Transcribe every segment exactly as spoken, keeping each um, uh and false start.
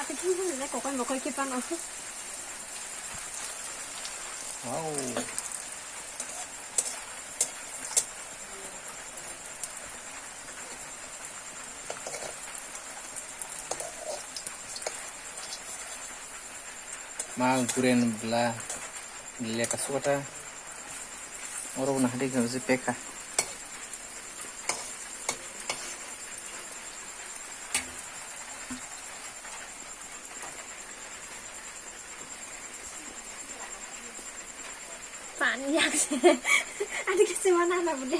Ati thum thum le kokoi mokoi khe pano. Wow. Ma guren bla leka suwata. Oro na hadi kan si peka. Pani yak se. Adi ke se mana na bole.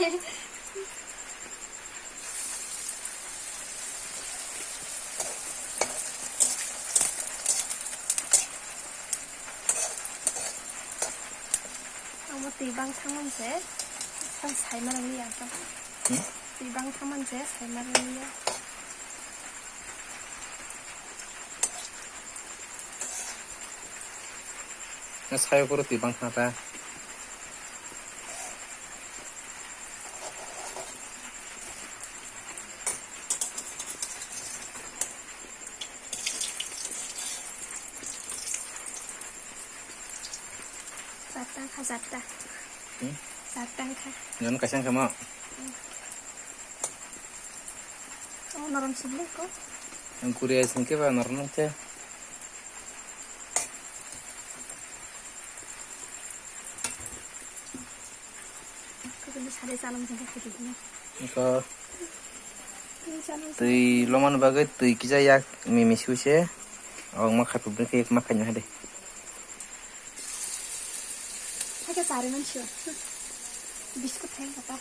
Amo twi bang thangmani se, tang sai ma rwliya ang tang. Hmm? Twi bang thangmani se, sai ma rwliya. Na sayo koro twi bang thang ta. Satang kha, satang. Hmm? Satang kha. Jan kasang kama. Oh, norom sibling ko. Ang kuriya singke ba norom nang te. Ko kini sare salam singke kiri ni. Ko. Kini salam. Twi loman bagwi twi kisa yak mimi suse. Ang ma khat pubri ke ma kanya hade. Hake sare man sio. Biskut thai kata.